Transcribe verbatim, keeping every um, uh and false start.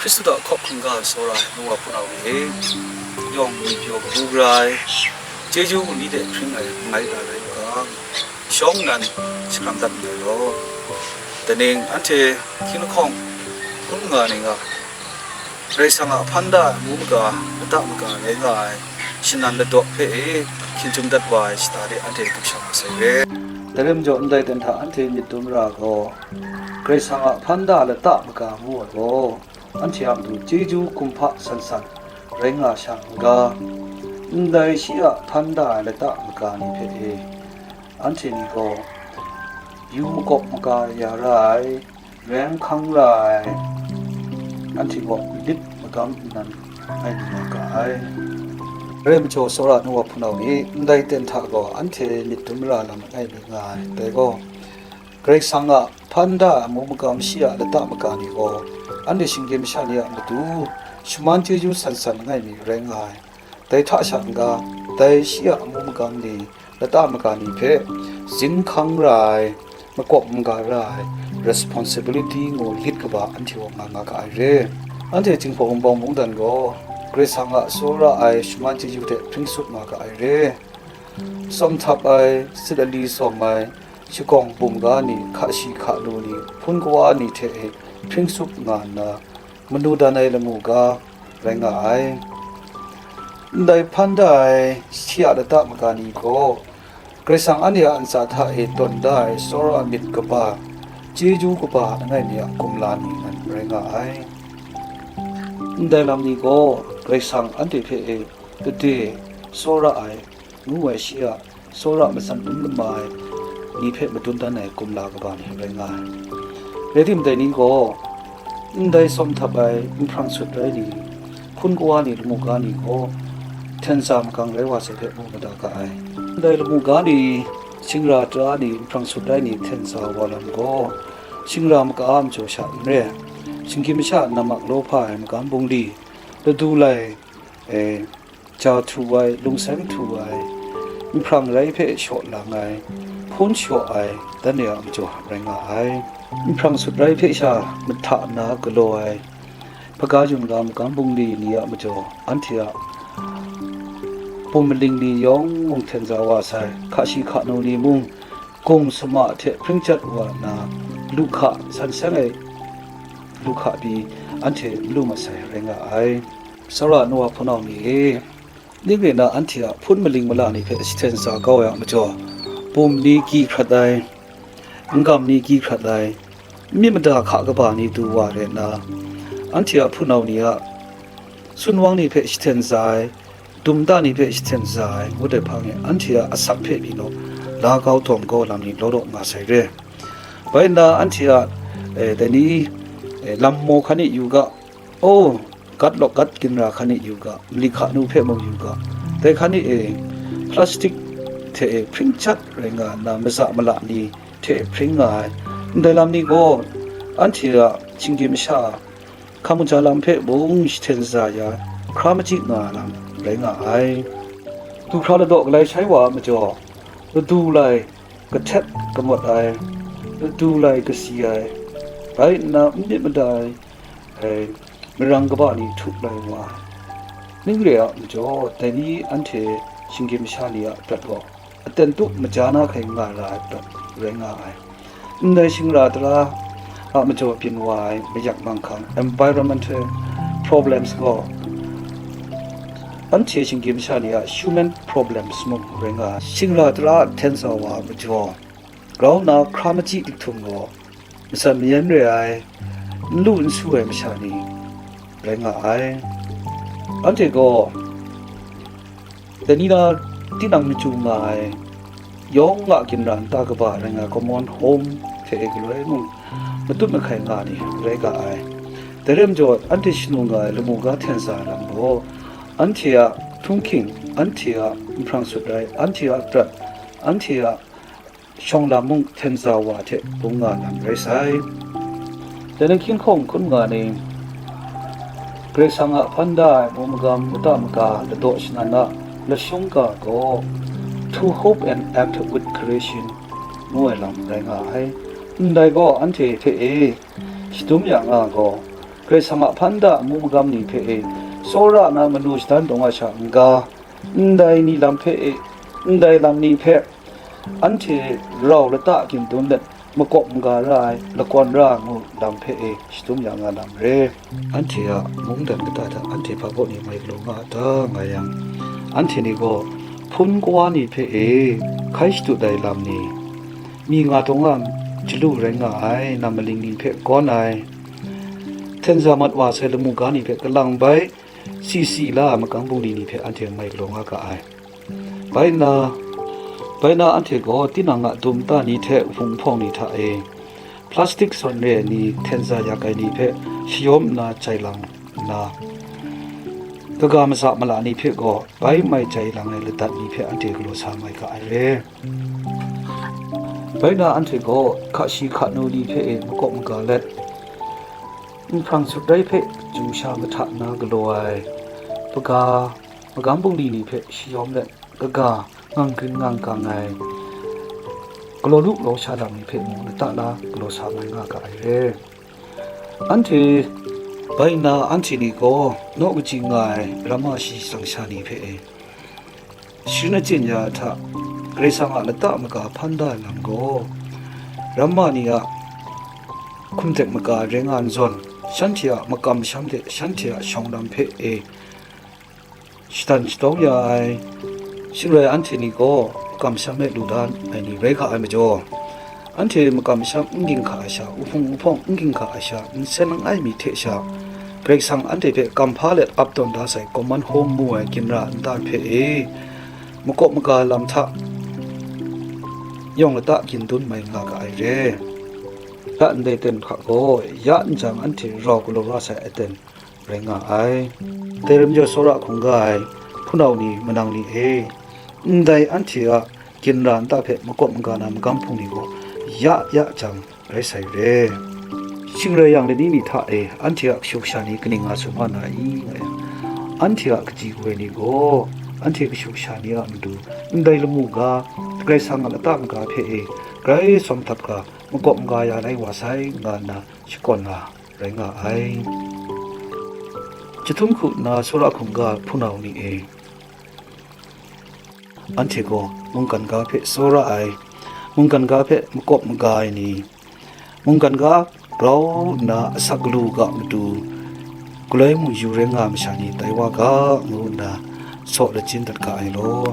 Hkristu hta hkawk hkungga tsawra ai nu wa hpunau ni e, yawng ngwi pyaw kabu gara ai, chyeju ni de hpring ai mangai ta rai u ga, shawng nnan shakram dat ndai law. Daning anhte hkying lahkawng hkun nga ni nga, Karai Kasang a hpan da ai amu maga, lata maga rai nga ai shanan ladawk hpe e hkying chyum dat wa ai shata de anhte kamsham masai re. Dai rai majaw, ndai ten hta anhte myit dum ra gaw, Karai Kasang a hpan da lata maga ngu ai gaw, anhte a matu chyeju kumhpa san san rai nga sha n ga, ndai shi a hpan da ai lata maga ni hpe e, anhte ni gaw yu makawp maga ya ra ai, reng hkang ra ai, anhte gaw lit magam nnan ai lu nga ga ai. Rai majaw, tsawra nu wa hpunau ni, ndai ten hta gaw anhte myit dum ra lam langai mi nga ai. Dai gaw, Karai Kasang a hpan da ai amu magam shi a lata maga ni gaw, anhte shinggyim masha ni a matu shaman chyeju san san langai mi rai nga ai. Dai hta sha n ga, dai shi a amu magam ni, lata maga ni hpe zin hkang ra ai, makawp maga ra ai responsibility ngu lit kaba anhte gaw nga nga ga ai re. Anhte Jinghpaw Wunpawng mungdan gaw Karai Kasang a tsawra ai shaman chyeju hte hpring tsup nga ga ai re. Tsawm htap ai, sit ali tsawm ai, shagawng bum ga ni, hka shi hka nu ni, hpun kawa ni hte e hpring tsup nga nna, manu dan ai lamu ga rai nga ai. Ndai hpan da ai shi a lata maga ni gaw, Karai Kasang anhte a ntsa hta e tawn da ai tsawra myit kaba, chyeju kaba langai mi a kumla ni nnan rai nga ai. Ndai lam ni gaw Karai Kasang anhte hpe e gade tsawra ai ngu ai shi a tsawra matsan dum lama ai ni hpe madun dan ai kumla kaba ni rai nga ai. Rai timung, dai ni gaw ndai tsawm htap ai nhprang sut rai ni, hpun kawa ni, lamu ga ni gaw hten tsa magang rai wa sai hpe mu mada ga ai. Ndai lamu ga ni, shingra tara ni, nhprang sut rai ni hten tsa wa lam gaw, shingra maka a majaw sha n re, shinggyim masha a nammak lawhpa ai magam bungli, ladu lai, e, ja htu ai, lungseng htu ai, nhprang rai hpe shaw lang ai, hpun shaw ai, dan e a majaw rai nga ai. Nhprang sut rai hpe sha mahta nna galaw ai, hpaga yun ga magam bungli ni a majaw, anhte a bum maling ni yawng mung hten za wa sai, hka shi hka nu ni mung, gung sama hte hpring jat wa nna, lu hka san seng ai lu hka pyi anhte n lu masai rai nga ai. Tsawra nu wa hpunau ni e, ning rai nna anhte a hpun maling mala ni hpe jahten sa kau ai a majaw, bum ni gyi hkrat ai, n-gam ni gyi hkrat ai, myit mada hka kaba ni du wa rai nna, anhte a hpunau ni a sunwang ni hpe jahten sa ai, dum da ni hpe jahten sa ai ngut ai hpang e, anhte a asak hpe pyi naw, la kau dawm kau lam ni law law nga sai re. Bai nna anhte a, e, dai ni, e, lam maw hkan e yu ga, o, gat lawk gat ginra hkan e yu ga, mali hka nu hpe mung yu ga, dai hkan e, plastik hte e hpring jat rai nga nna, maza mala ni hte hpring nga ai, ndai lam ni gaw, anhte a shinggyim masha a hkam kaja lam hpe mung jahten sa ya, hkra machyi nga lam rai nga ai. Du hkra ladaw galai shai wa a majaw, ladu lai, kahtet kamawt ai, ladu lai kasi ai, rai nna n myit mada ai, ai, marang kaba ni htup lai wa ai. Ning re a majaw, dai ni anhte shinggyim masha ni a prat gaw, aten tup maja na hkai nga ra ai prat rai nga ai. Ndai shingra tara a majaw byin wa ai mayak manghkang, environmental problems gaw, anhte shinggyim masha ni a human problems mung rai nga ai. Shingra tara a hten sa wa a majaw, grau nna hkra machyi dik htum gaw, matsan mayan re ai, n lu n su ai masha ni rai nga ai. Anhte gaw, dai ni na tinang machyu nga ai, yawng a ginra nta kaba rai nga ai common home hte e galoi mung matut mahkai nga ni rai ga ai. Dai rai majaw, anhte shanu nga ai lamu ga hten sa ai lam gaw, anhte a htunghking, anhte a nhprang sut rai, anhte a prat, anhte a shawng lam mung hten sa wa hte bung nga lam rai sai. Dai ni hkying hkawng hkun nga ni, Karai Kasang a hpan da ai mu magam, lata maga, ladaw shanan a lashung ga gaw, "To hope and act with creation," ngu ai lam rai nga ai. Ndai gaw anhte hte e shadum ya nga gaw, Karai Kasang a hpan da amu magam ni hpe e, tsawra na manu shadan dawng a sha n-ga, ndai ni lam hpe e, ndai lam ni hpe anhte rau lata gintum let makawp maga ra ai, lakawn ra ai ngu lam hpe e shatum ya nga na mare. Anhte a mungdan kata hta anhte hpa baw ni mai galaw nga a ta, nga yang, anhte ni gaw hpun kawa ni hpe e hkai shadut ai lam ni, mi nga taw nga chyalu rai nga ai nam maling ni hpe kawn ai, htenza mat wa sai lamu ga ni hpe kalang bai, si si la ai makam bungli ni hpe anhte mai galaw nga ga ai. Bai nna, bai nna anhte gaw tinang a dum nta ni hte hpung hpawng ni hta e, plastik sawn re ai ni, htenza yak ai ni hpe shayawm nna jai lang nna, kaga matsa mala ni hpe gaw bai mai jai lang ai ladat ni hpe anhte galaw sa mai ga ai re. Bai nna anhte gaw hka shi hka nu ni hpe e makawp maga let, nhprang sut rai hpe chyu sha mahta nna galaw ai, hpaga, magam bungli ni hpe shayawm let, kaga, ngang grin ngang gang ai, galaw lu galaw sha lam ni hpe mung lata la galaw sa mai nga ga ai re. Anhte bai nna anhte ni gaw naw kaji nga ai ramma shi tsang sha ni hpe e, sharin achyin ya ai hta, Karai Kasang a lata maga hpan da ai lam gaw, ramma ni a hkum tek maga rai nga n zawn, shanhte a makam masham hte shanhte a shawng lam hpe e shadan shatawng ya ai, shing rai anhte ni gaw kamsham e lu dan ai ni rai hka ai majaw, anhte makam masham n ging hka ai sha, uhpung uhpawng n ging hka ai sha, nsen langai mi hte sha, Karai Kasang anhte hpe kamhpa let ap tawn da sai Common Home mu ai ginra nta hpe e makawp maga lam hta yawng lata gindun mai nga ga ai re. Ya ndai ten hka gaw, ya n jang anhte rau galaw la sai aten rai nga ai. Dai rai majaw, tsawra hkungga ai hpunau ni, manang ni e, ndai anhte a ginra nta hpe makawp maga na magam hpung ni gaw ya ya jang rai sai re. Shing rai yang, lani mi hta e anhte a kashu kasha ni kaning nga su ma na i, nga yang, anhte a kaji kawa ni gaw anhte kashu kasha ni a matu ndai lamu ga, Karai Kasang a lata maga hpe e grai tsawm htap ga, makawp maga ya lai wa sai, nga nna shakawn na rai nga ai. Chyahtum hku nna tsawra hkungga hpunau ni e, anhte gaw mungkan ga hpe tsawra ai, mungkan ga hpe makawp maga ai ni, mungkan ga grau nna asak galu ga matu galoi mu yu rai nga ai masha ni tai wa ga, ngu nna saw lachyum dat ga ai law.